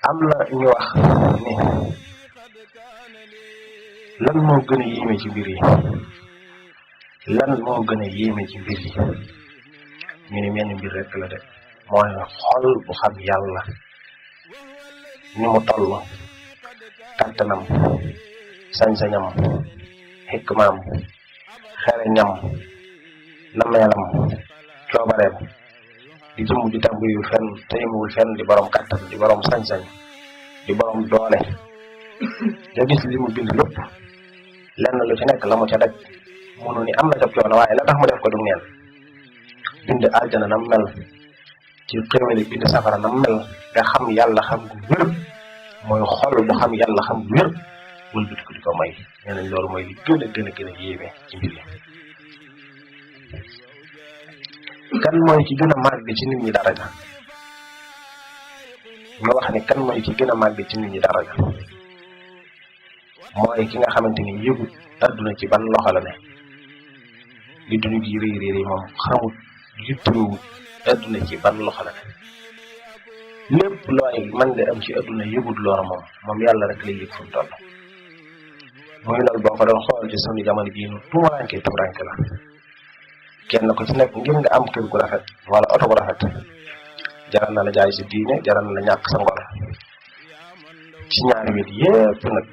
am na ñu wax ni lan moo gën a yéeme ci mbir yi lan moo gën a yéeme ci mbir yi ñu ne menn mbir rek la de mooy xol bu xam yàlla ni mu toll kàttanam sañ-sañam xikmaam xereñam nameelam coobareem di jëmm di tàmbuyu fenn te yemuwul fenn di borom kàttan di borom sañ-sañ di borom doole nga gis li mu bind lépp lenn lu ci nekk la mu ca daj munu ni am na jab coono waaye la tax mu def ko du neen bind aljana nam mel ci xéwali bind safara nam mel nga xam yàlla xam gu wér mooy xol bu xam yàlla xam gu wér wëlbati ko di ko may nee nañ loolu mooy li gën a gën a yéeme ci mbir yi. kan mooy ci gën a màgg ci nit ñi daraja ñu wax ni kan mooy ci gën a màgg ci nit ñi daraja mooy ki nga xamante ni yëgut adduna ci ban loxo la ne li dund gi réy moom xamut yittewut adduna ci ban loxo la ne lépp looy mën nga am ci adduna yëgut loola moom yàlla rek lay yëg fu mu toll muy loolu boo ko doon xool ci sunu jamono bii nu tumuranke la kenn ko ci nekk ngir nga am kër gu rafet wala oto bu rafet jaral na la jaay si diine jaral na la ñàkk sa ngor ci ñaari wet yépp nag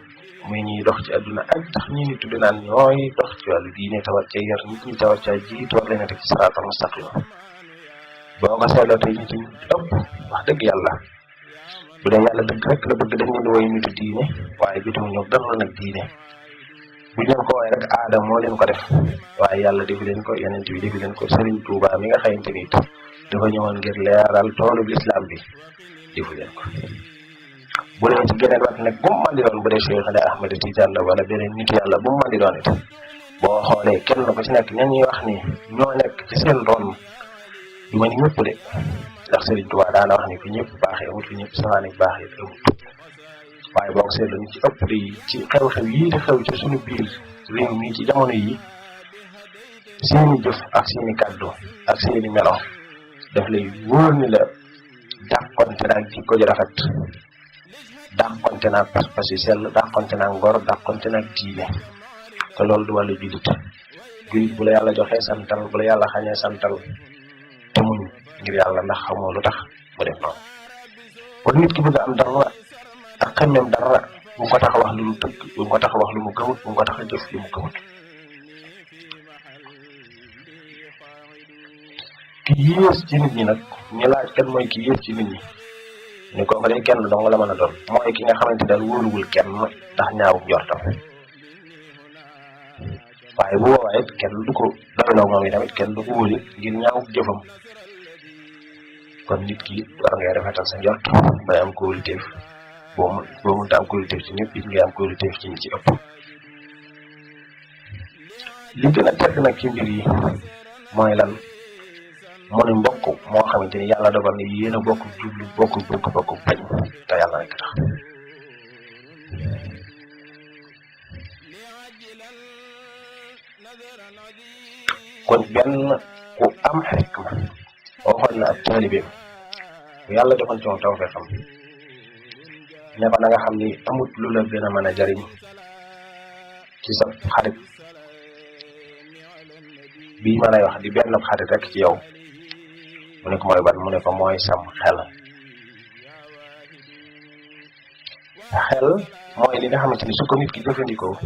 muy ñuy dox ci adduna ak tax ñi ni tudd naan ñooy dox ci wàllu diine tawat ca yar nit ñi tawat ca jiit war leen a teg ci siraatal mustaqim boo ko seetloo tey nit ñi ëpp wax dëgg yàlla bu dee yàlla dëgg rek la bëgg dañ leen di woy nitu diine waaye jotumu ñëw dara nag diine bu ñu leen ko woowee rek aada moo leen ko def waaye yàlla defu leen ko yonent bi defu leen ko Serigne Touba mi nga xamante ni dafa ñëwoon ngir leeral toolub lislaam bi defu leen ko bu dee ci geneen wat nag bu mu mën di doon bu dee Cheikh Ahmed Tidiane wala beneen nit yàlla bu mu mën di doon it boo xoolee kenn ko ci nekk ña ñuy wax ni ñoo nekk ci seen ron du ma ni ñëpp de ndax Serigne Touba daana wax ni fi ñëpp baaxee amut fi ñëpp safaane baaxee amut waaye boo ko seetlu ñu ci ëpp di ci xew-xew yii di xew ci suñu biir réew mi ci jamono yi seeni jëf ak seeni kàddu ak seeni melo daf lay wóor ni la dàqonte naag jikko ji rafet dàqonte naag pas-pas yu sell dàqonte naag ngor dàqonte naag diine te loolu du wàllu jullit bu la yàlla joxee santal bu la yàlla xañee santal te muñ ngir yàlla ndax xamoo lu tax mu def noonu kon nit ki bëgg am dara ak xemmeem dara bu ko tax wax lu mu tëgg bu ko tax wax lu mu gëmut bu ko tax jëf lu mu gëmut ki yées ci nit ñi nag ñu laaj kan mooy ki yées ci nit ñi ni kooku day kenn dong la mën a doon mooy ki nga xamante daal wóoruwul kenn ndax ñaawu njortam waaye bu boobaa it kenn du ko doyloo moom itamit kenn du ko wóoli ngir ñaawu jëfam kon nit ki war ngay rafetal sa njort bay am kóoluteef boo mënta am kóoluteef ci ñëpp it ngay am kóoluteef ci ñi ci ëpp li gën a tedd nag ci mbir yi mooy lan mu ne mbokk moo xamante ni yàlla dogal ni yéen a bokk jublu bokk bañ te yàlla rek tax kon benn ku am xikma waxoon na ab taalibeem bu yàlla defoon ci moom taw fee xam ne ko na nga xam ni amut lu la gën a mën a jariñ ci sa xarit bii ma lay wax di benn xarit rek ci yow mu ne ko mooy ban mu ne ko mooy sam xel mooy li nga xamante ni su ko nit ki jëfandikoo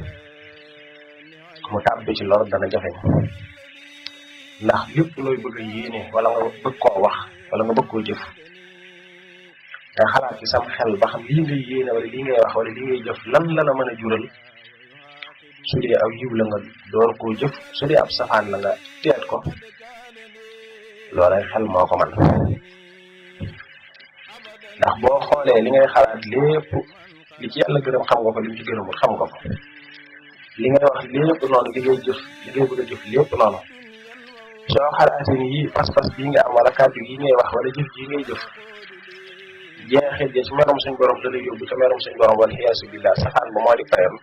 mu tàbbi ci lor dana jafeñ ndax lépp looy bëgg a yéene wala nga bëgg koo wax wala nga bëgg koo jëf te xalaat ci sam xel ba xam lii ngay yéene wala lii ngay wax wala lii ngay jëf lan la mën a jural su dee aw yiw la nga door koo jëf su dee ab safaan la nga teet ko loolay xel moo ko man ndax boo xoolee li ngay xalaat lépp li ci yàlla gërëm xam nga ko li mu ci gërëmul xam nga ko li ngay wax lépp noonu li ngay jëf li ngay bëgg a jëf lépp noonu soo xalaatee ni yii pas-pas bii nga am wala kàddu yi ngay wax wala jëf ji ngay jëf jeexit ja ci merum suñ borom da lay yóbbu ca merum suñ borom wala xiyaasu billah safaan ba moo di payam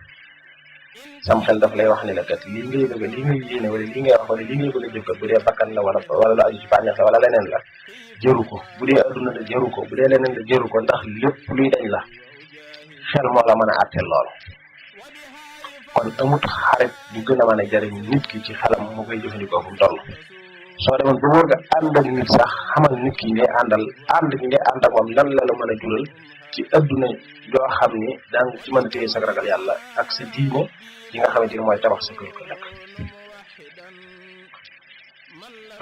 sam xel daf lay wax ni la kat lii ngay bëgg lii ngay yéene wala lii ngay wax wala lii ngay bëgg a jëf kat bu dee bakkan la wala lu aju ci bànneex la wala leneen la jëru ko bu dee adduna la jëru ko bu dee leneen la jëru ko ndax lépp luy dañ la xel moo la mën a àtteel lool kon amut xarit bu gën a mën a jariñ nit ki ci xelam mu koy jëfandikoo fu mu toll soo demoon ba wóor nga ànd ak nit sax xamal nit ki ngay àndal ànd ki ngay ànd ak moom lan la la mën a jural ci adduna joo xam ni daa nga ci mën a téye sa ragal yàlla ak sa diine yi nga xamante ni mooy tabax sa kër ko nekk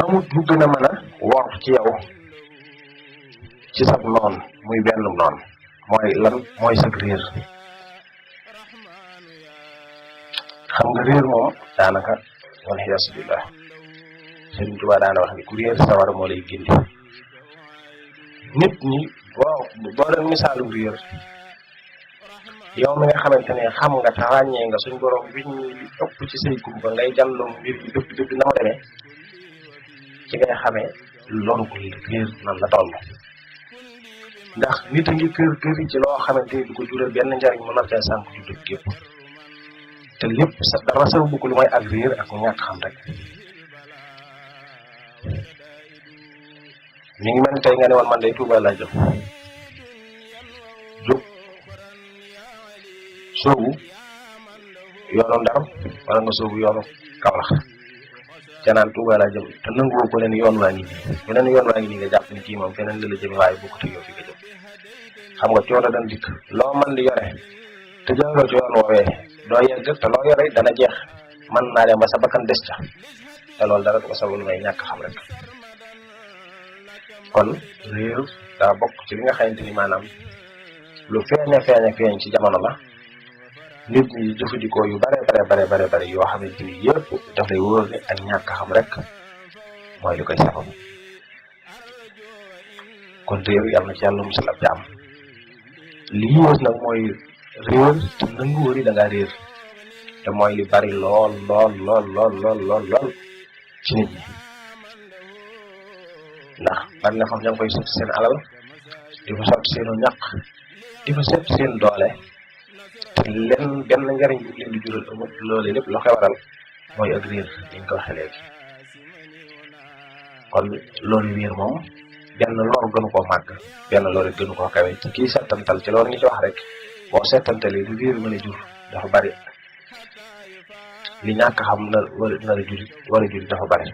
amut lu gën a mën a wor ci yow ci sab noon muy benn noon mooy lan mooy sag réer xam nga réer moom daanaka wal iyaasu billah Sëriñ Tuubaa daana wax ni ku réer sawar moo lay gindi nit ñi boo doon misaalu réer yow mi nga xamante ne xam nga te ràññee nga suñ borom wiñ li ëpp ci say kumba ngay jàlloo mbir yi dëgg na mu demee ci ngay xamee loru ko réer nan la toll ndax nit a ngi kër ci loo xamante ni du ko jural benn njariñ mu nar cee sànq du dëgg gépp te lépp sa dara sa bëgg lu mooy ak réer ak ñàkk xam rek mi ngi mel ni tey nga ne woon man day Tuuba laa jëm jóg soobu yoonu Ndar wala nga soobu yoonu Kawlax ca naan Tuuba laa jëm te nanguwoo ko leen yoon waa ngi nii beneen yoon waa ngi nii nga jàpp ni kii moom feneen la jëm waaye bokkut ak yow fi nga jëm xam nga coono dañ dikk loo mën di yore te jaaroo ci yoon woowee doo yegg te loo yore dana jeex mën naa dem ba sa bakkan des ca te loolu dara du ko sabab lu may ñàkk xam rek kon réer daa bokk ci li nga xamante ni maanaam lu feeñ ci jamono la nit ñi jëfandikoo yu bare yoo xamante ni yëpp daf lay wóor ni ak ñàkk xam rek mooy li koy sabab kon réer yàlla na ci yàlla musal ab jaam li yées nag mooy réer te nangu wëri da ngaa réer te mooy li bari lool ci nit ñi ndax bari na fam ña ngi koy sotti seen alal di fa sotti seenu ñaq di fa sotti seen doole te leen benn njariñ bu leen di jural amut loole lépp la koy waral mooy ak réer dañ ko waxee léegi kon loolu réer moom benn lor gënu koo màgg benn lor gënu koo kawe ci kii settantal ci loolu ñu ci wax rek boo settantalee lu réer mën a jur dafa bari li ñàkk xam war a juri dafa bari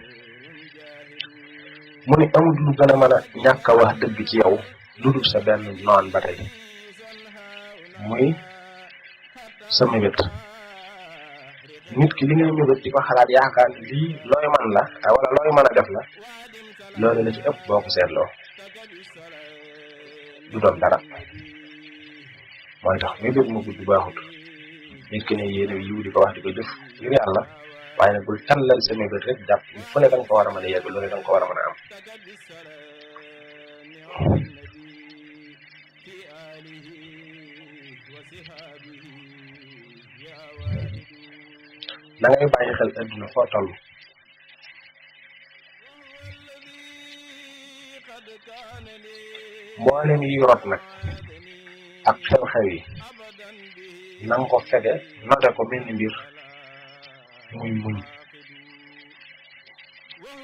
mu ni amul lu gën a mën a ñàkk a wax dëgg ci yow lu dul sa benn noon ba tey muy sa mébét nit ki li ngay mébét di ko xalaat yaakaar ni lii looy man la wala looy mën a def la loolu la ci ëpp boo ko seetloo du doon dara mooy tax mébét mu gudd baaxut nit ki ne yéene yiw di ko wax di ko jëf ngir yàlla waaye nag bul tàllal sa mébét rek jàpp fu ne da nga ko war a mën a yegg loolu da nga ko war a mën a am da ngay bàyyi xel adduna foo toll mboolem yi rot nag ak xew-xew yi na nga ko fege note ko mel ni mbir muy muñ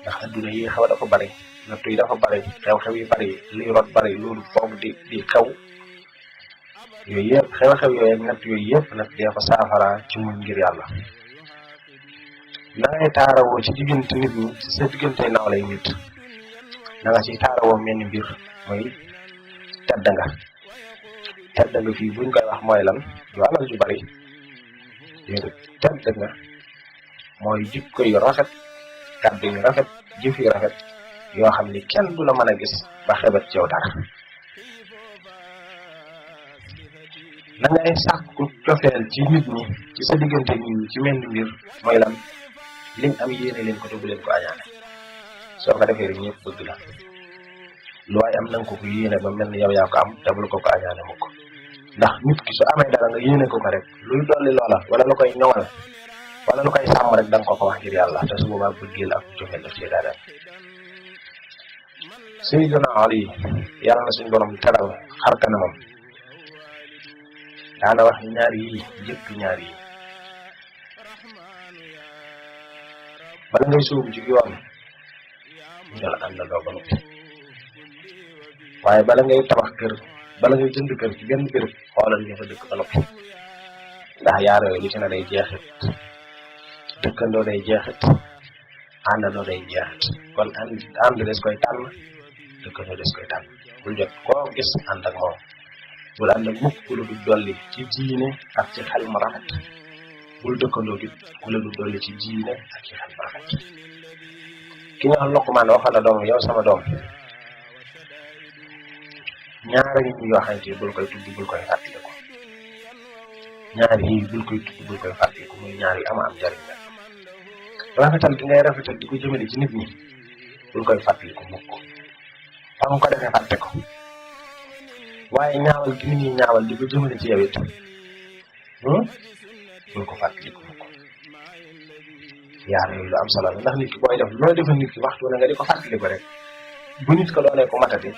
ndax adduna yi xew dafa bari nattu yi dafa bari xew-xew yi bari liy rot bari loolu foog di xew yooyu yëpp xew-xew yooyu ak natt yooyu yëpp nag dee ko saafara ci muñ ngir yàlla na ngay taarawoo ci diggante nit ñi ci sa diggante naaw lay nit na nga ci taarawoo mel ni mbir mooy tedd nga fii buñ koy wax mooy lan yu alal ju bari tedd nga mooy jikko yu rafet kàddu yu rafet jëf yu rafet yoo xam ni kenn du la mën a gis ba xebat ci yow dara na ngay sàkku cofeel ci nit ñi ci sa diggante nit ñi ci mel ni mbir mooy lan liñ am yéene leen ko te bu leen ko añaane soo ko defee rek ñëpp bëgg la lu waay am na nga ko yéene ba mel ni yow yaa ko am te bul ko añaane mukk ndax nit ki su amee dara nga yéene ko rek luy dolli loola wala lu koy ñoŋal wala lu koy sàmm rek da nga ko wax ngir yàlla te su boobaa bëggeel ak cofeel daf ci daal Sayyidina Ali yàlla na suñu borom teral xar kanamam daana wax ñaar yii jëpp ñaar yi bala ngay sóobu ci yoon nga la àndandoo ba noppi waaye bala ngay tabax kër bala ngay jënd kër ci benn béréb xoolal ñu fa dëkk ba noppi ndax yaar yooyu lu ci ne day jeexit dëkkandoo day jeexit àndandoo day jeexit kon ànd des koy tànn dëkkandoo des koy tànn bul jot koo gis ànd ak moom bul ànd ak mukk ku la du dolli ci diine ak ci xel mu rafet bul dëkkandoo gi ku la du dolli ci diine ak ci xel mu rafet ki ñu wax Luqmaan waxal na doom yow sama doom ñaari nit ñi yoo xamante ni bul koy tudd bul koy fàttaliku ñaari yi bul koy tudd bul koy fàttaliku muy ñaari am njariñ la rafetal gi ngay rafetal di ko jëmale ci nit ñi bul koy fàttaliku mukk fa nga ko defee fàtte ko waaye ñaawal gi nit ñi ñaawal di ko jëmale ci yow it bul ko fàttaliku mukk yaar yooyu lu am solo la ndax nit ki booy def looy defal nit ki waxtu ne nga di ko fàttaliku rek bu nit ko doonee ko matati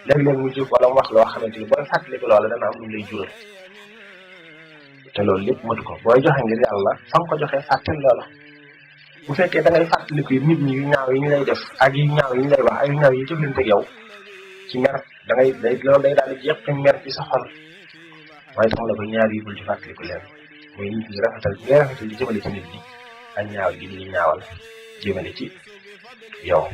léeg-léeg mu jóg wala mu wax loo xamante ni booy fàttaliku loola dana am lu lay jural te loolu lépp matu ko booy joxe ngir yàlla fa nga ko joxee fàttel loola bu fekkee da ngay fàttaliku yi nit ñi yu ñaaw yi ñu lay def ak yu ñaaw yi ñu lay wax ak yu ñaaw yi jëflante ak yow ci mer da ngay loolu day daal di jeex mer ci sa xol waaye tax la ko ñaar yi bul ci fàttaliku leen mooy nit ñi rafetal bi ngay rafetal di jëmale ci nit ñi ak ñaaw gi ñuy ñaawal jëmale ci yow